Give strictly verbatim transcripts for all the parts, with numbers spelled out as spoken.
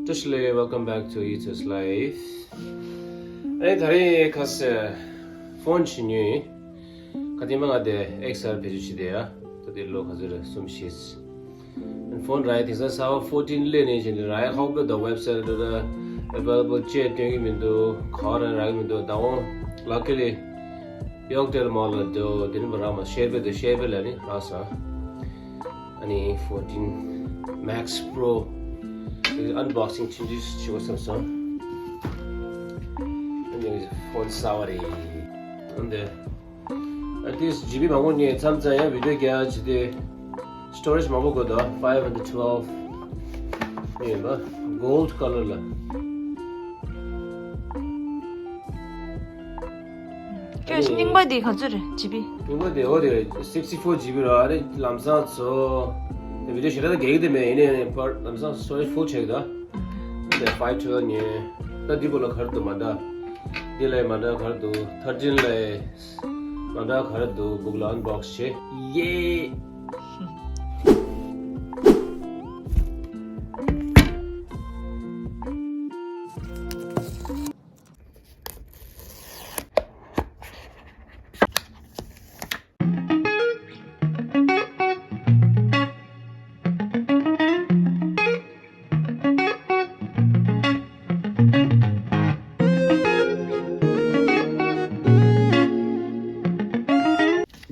བཀྲ་ཤིས་བདེ་ལེགས། Welcome back to Yitsu's Life. ཨེ་ད་རེས་ཁ་སེ་ཕོན་ཞིག་ཉོས། ཁ་ཏི་མ་ང་དེ་ཨེག་སི་ཨར་བེད་སྤྱོད་བྱེད་དེ་ཡ། ད་དེ་ལོ་ག་ཚོད་རེད། གསུམ་བཞི། ཨེན་ཕོན་རག་ཡ་དེང་སང་སར་བར་ཕོར་ཊིན་སླེབས་ནས་བྱས་ནས་རག་ཡ་ཁག་པོ་འདུག་ཝེབ་སའིཊ་ལ་ཨེ་ཝེ་ལེ་བལ་ཅེས་སྟོན་གྱི་མི་འདུག་ག་རང་རག་གི་མི་འདུག་ད་འོང་ལ་ཀི་ལི་ཡོག་ཏེལ་མོལ་ལ་འདུག་དེ་རིང་མ་རག་མ་ཤེར་བེད་དུ་ཤེར་བེད་ལ་ནི་རག་སོང་། ཨ་ནི་ཕོར་ཊིན་མེག་སི་པོ་རོ། ཨན་བོག་སིང་ཅིག་བྱེད་དགོས་བསམ་སོང་། ཨ་ནི་ཕོན་གསར་བ་རེད། ཨ་ནི་ཨ་ཏིས་ཇི་བི་མང་པོ་ཉོས་མཚམས་མཚམས་ཡང་བི་ཌིའོ་རྒྱག་བྱེད་དེ་སི་ཊོ་རེཇ་མང་པོ་དགོས་འདུག་ཕའིབ་ཧན་ཌེ་ཌི་ཊུ་ཝེལ་ཡིན་པ། གོལ་ཌི་ཀ་ལར་ལ། ཁྱོད་རྙིང་པ་འདི་ག་ཚོད་རེད་ཇི་བི། རྙིང་པ་དེ་འོ་དེ་སིག་སི་ཕོར་ཇི་བི་ར་རེད། ལམ་སང་ཚོ་དེ་བི་ཌིའོ་ཞེ་དྲག་རྒྱག་གི་དེ་མེད། ཡིན་ནའི་ཕར་ལམ་སང་སི་ཊོ་རེཇ་ཕུལ་ཆེག་ད། དེ་ཕའིབ་ཊུ་ཝེལ་ཉོས། ད་འདི་བོ་ལ་ག་རེ་འདུག་མ་འདྲ། འདི་ལ་མ་འདྲ་ག་རེ་འདུག་ཐར་ཊིན་ལ་མ་འདྲ་ག་རེ་འདུག་སྦུག་ལ་ཨན་བོག་སི་བྱེད། ཡེ།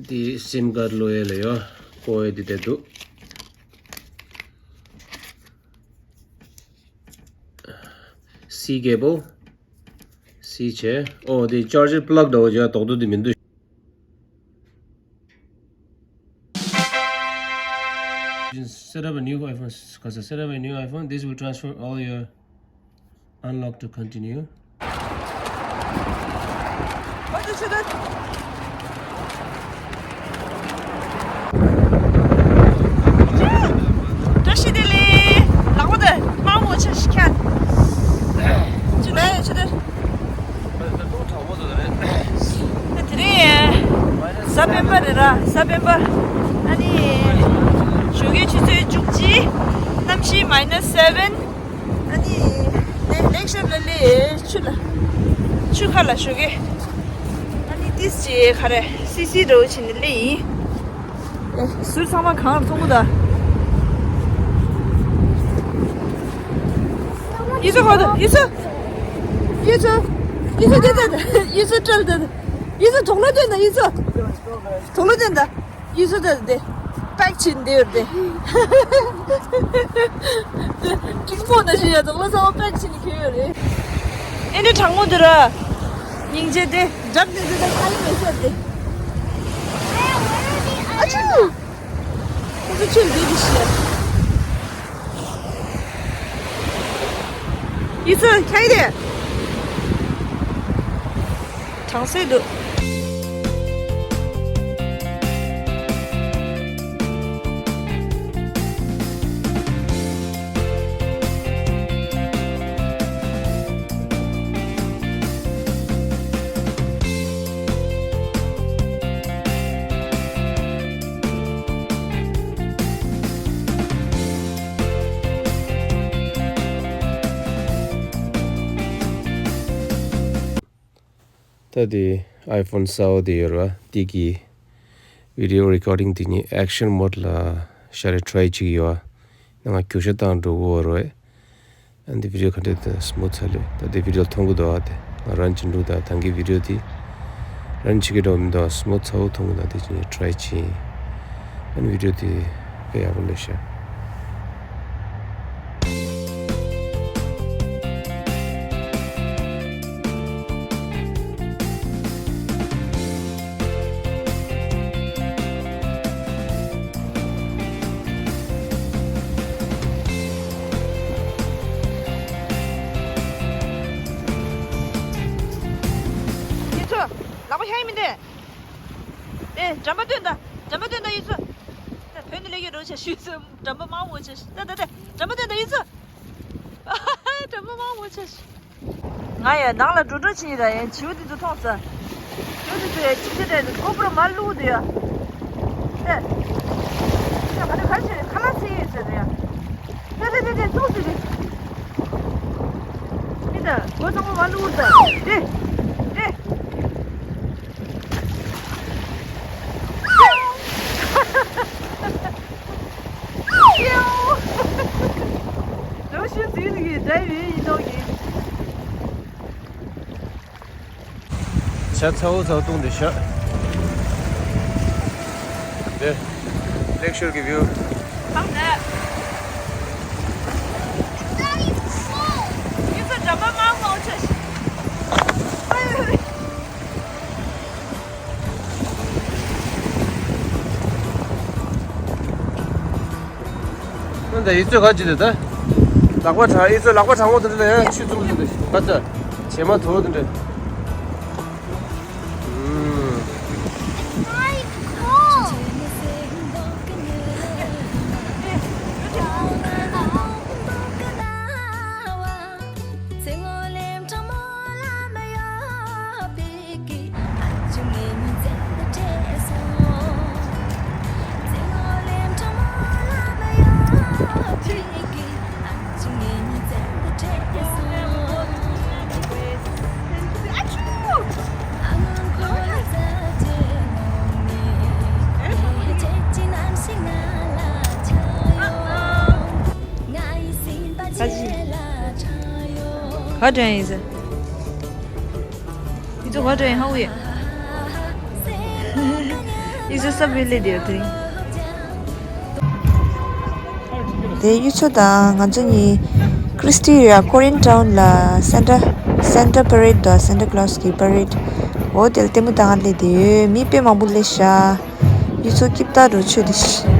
འདི་སིམ་ཀར་ལོ་ཡ་ལ་ཡོད། ཀོ་ཡ་འདི་དེ་འདུག་སི་ཀེ་བལ། སི་བྱས། ཨོ་དེ་ཅར་ཇར་པ་ལག་འདྲ་བོ་ཅིག་ཡ་དོག་དོག་དེ་མི་འདུག Set up a new iPhone. Set up a new iPhone. This will transfer all your unlock to continue. བཀྲ་ཤིས་བདེ་ལེགས། ལག་པ་དང་དམར་མོ་ཆ་ཞིག་ཁྱེར། ཅི་ལས་ཡོད་ཅི་ལས། དེ་རིང་གཟའ་སྤེན་པ་རེད་ར། གཟའ་སྤེན་པ། ཨ་ནི་ཞོགས་ཀའི་ཆུ་ཚོད་བཅུ་གཅིག་གནམ་གཤིས་མའི་ནས་སེ་བེན། ཨ་ནི་ལེགས་ལེགས་ཤར་ལ་ལས་ཆུ་ལ་ཆུ་ཁ་ལ་ཞོགས་ཀའི། ཨ་ནི་ཏིས་ཅི་ག་རེ་སི་སི་འདྲ་བོ་བྱས་ནས་ལས་ཡིན། ཟུར་ཚང་མ་གང་ལ་མཐོང་གི་འདུག་ཡུ་ཚོ་ཧོ་ད་ཡུ་ཚོ། ཡུ་ཚོ། ཡུ་ཚོ་དེ་ད་ད་ཡུ་ཚོ་སྤྲད་ད། ཡུ་ཚོ་དོག་ལོ་སྟོན་ད་ཡུ་ཚོ། དོག་ལོ་སྟོན་ད། ཡུ་ཚོ་ད་དེ་པེག་བྱིན་དེ་ཡོད་དེ། ཀིང་པོ་ན་ཞིག་ཡ་དོག་ལོ་ཚང་མ་པེག་བྱིན་ཁྱེར་ཡོད་རེད། ཨེ་འདྲ་གྲང་མོ་འདུག་ར། སྙིང་རྗེ་དེ་འགྲམ་དེ་དེ་ད་ཁ་ཡི་མེད་ས་དེ། ཨ་ཆུ། ཁོ་ཚོ་ཆུ་འདི་གི་ཤི་ཡ། ཡིད་ཚོ་ཁྱ་ཡི་དེ། གྲང་སེ་འདུག་ད་དེ་ཨའི་ཕོན་གསར་པ་དེ་ཡོད་རེད་བ། དེ་གི་video recording དེ་ཉིད་action mode ལ་ཤར་རེ་try བྱེད་ཀྱི་ཡོད་བ། ང་རྒྱུག་ཤར་བཏང་འགྲོ་གི་ཡོད་རེད། ཨ་འདི་video ག་འདྲ་དེ་smooth ཚ་ལོས། ད་དེ་video མཐོང་གི་འདུག་ཨ། དེ་ང་run བྱེད་འགྲོ། ད་ད་གི་video དེ་run བྱེད་ཀྱི་འགྲོ་མི་འདུག smooth ཚ་བོ་མཐོང་གི་འདུག་དེ་ཅིག་try བྱེད། ཨ་ནི་video དེ་དཔེ་ཡག་པོ་ལོས་ཤག་ཡིན་ཚོ། ལག་པ་ཤ་ཡི་མི་འདེ། ཨེ་འགྲམ་པ་སྟོན་ད། འགྲམ་པ་སྟོན་ད་ཡིན་ཚོ། ད་བོད་ནས་སླེབས་ཡོད་འགྲོ་ཆ་ཞུས་ཚོ། འགྲམ་པ་མང་བོ་ཆ་ཞུ། ད་ད་ད་འགྲམ་པ་སྟོན་ད་ཡིན་ཚོ། འགྲམ་པ་མང་བོ་ཆ་ཞུ། ང་ཡ་ནང་ལ་འགྲོ་འགྲོ་ཕྱིན་ཡིན་ར། ཡ་བྱིའུ་དེ་ཚོ་མཐོང་ས། བྱིའུ་དེ་ཚོ་ཡ་ཅི་ཆེ་དྲན་དུ་གོ་པུ་ར་མ་བླུག་དུ་ཡ། ཧེ། ཡ་ག་ནས་ག་ཆེ་ཁ་ལག་ཚིག་ཡོད་ཟེར་དུ་ཡ། ཧེ་ཧེ་ཧེ་ཧེ་ཐུག་ཟེར་དུ། སྒོ་ཚང་མ་མ་བླུགས་ད། ཏེ། ཏེ། ལོ་ཤུ་ཟིན་གྱི་འདྲ་ཡོད་ཡིན་ནོ་གི། ཇ་ཚ་བོ་ཚ་བོ་བཏུང་སྟེ་བཞག་དེ། ལེགས་ཤོར་གྱི་བིའུ། ཁམས་ནས། ཡིན་ཚོ་འགྲམ་པ་མང་མང་ཆ་ཞིག་འདི་ཡིད་ཚོད་ག་ཅི་འདི་ད། ལག་པ་གྲང་ཡིད་ཚོད་ལག་པ་གྲང་མོ་དེ་འདྲ་ཡང་ཆུ་བཙུམ་དེ་འདྲ་ག་ཚ། བྱེ་མ་དོ་དེ་འདྲ། ག་དྲན་ཡིན་ཟེར། ཡིན་ཚོ་ག་དྲན་ཡིན་ཧ་འུ་ཡ། ཡིན་ཚོ་སབ་ཝེ་ལེ་དེ་ཡོད་དེ། དེ་ཡུལ་ཚོ་དང་ང་ཚོ་གཉིས་ཀྲིས་ཊི་རི་ཡ་ཀོ་རིན་ཊའུན་ལ་སན་ཊ་སན་ཊ་པ་རེཌ་དང་སན་ཊ་ཀ་ལོ་སི་གི་པ་རེཌ་འོ་དེ་ལ་ལྟད་མོ་ལྟ་ག་སླེབས་དེ་ཡོད། མི་དཔེ་མང་པོ་སླེབས་ཤག་ཡུལ་ཚོ་སྐྱིད་པོ་འདྲ་བོ་ཆགས་བསྡད་ཤག་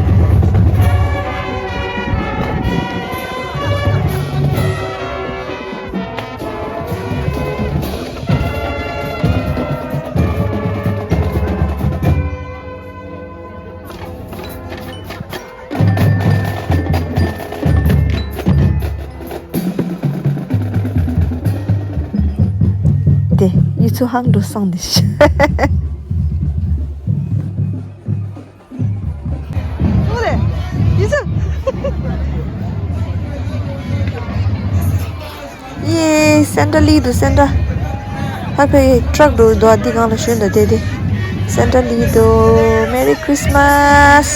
དེ་ཡིད་ཚོད་ཧང་འགྲོ་སོང་ནི། ཨོ་ལེ། ཡིད་ཚོད། ཡེ། སན་ཊ་སླེབས་འདུག་སན་ཊ། ཧ་ཕེ་ཊ་རག་འགྲོ་འདུག་ཨ་འདི་སྒང་ལ་ཞོན་དང་བསྡད་དེ། སན་ཊ་སླེབས་འདུག Merry Christmas།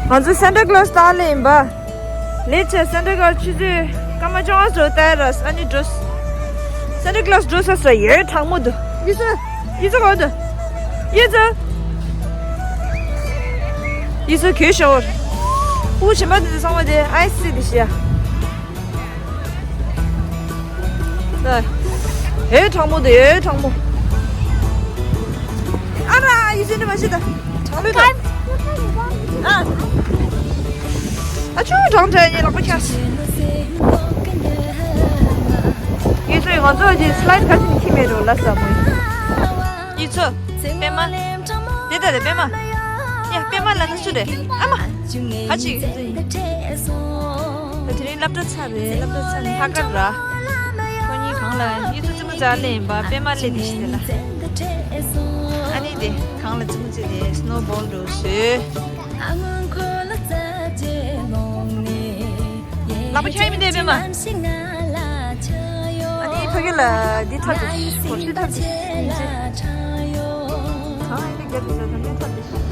ང་ཚོ་སན་ཊ་ཀ་ལོ་སི་ལྟ་ག་སླེབས་ཡིན་པ། ལེགས་ཆ་སན་ཊ་ཀ་ལོ་སི་ཆུ་ཚོད་སྐར་མ་བཅོ་ལྔ་ཙམ་ལྟ་ར་ཨ་ནི་འགྲོ། སན་ཊ་ཀ་ལོ་སི་འགྲོ་ས་ས་ཡོད་གྲང་མོ་འདུག་ཡིད་ཚོད། ཡིད་ཚོད་ག་འདུག་ཡིད་ཚོད། ཡིད་ཚོད་གྱོད་ཤོར། ཨུ་བྱེ་མ་དེ་ཚོ་ཚང་མ་དེ་ཨའི་སི་དེ་ཤི་ཡ། ཨེ། ཧེ་གྲང་མོ་དེ་ཧེ་གྲང་མོ། ཨ་ར་ཡིད་ཚོད་འདི་མ་ཤི་ད། གྲང་མོ་ད། ཨ། ཨ་ཆུ་གྲང་དྲགས་ངའི་ལག་པ་ཁྱག་ཡིད་ཚོད་ང་ཚོ་དེ་སི་ལའི་ཌི་ག་ཚོད་ཁྱི་མེད་འགྲོ་ལ་ས་མོ། ཡིད་ཚོད། པད་མ། དེ་ད་དེ་པད་མ། ཡ་པད་མ་ལ་ན་སུ་རེད་ཨ་མ། ཧ་ཅིག་ད་དེ་རིང་སློབ་གྲྭ་ཚར་རེད། སློབ་གྲྭ་ཚར་ནས་ལྷག་དཀར་ར། ཁོ་གཉིས་གང་ལ་ཡིད་ཚོད་རྩེད་མོ་རྩེ་ལེ་ཡིན་པ་པད་མ་སླེབས་དེ་ཤི་དེ་ལ། ཨ་ནི་དེ་གང་ལ་རྩེད་མོ་རྩེ་དེ་སི་ནོ་བོལ་འགྲོ་བཟོས། ལག་པ་ཁྱག་མི་འདེབས་པད་མ། ཨ་ནི་ཕ་གི་ལ་འདི་ཐབས་དེ་གོ་ཤི་ཐབས་དེ་ཡིན་ཅི། གང་ཡིན་དེ་རྒྱབ་དེ་ཟ་ཟ་འདི་ཐབས་དེ་ཤི།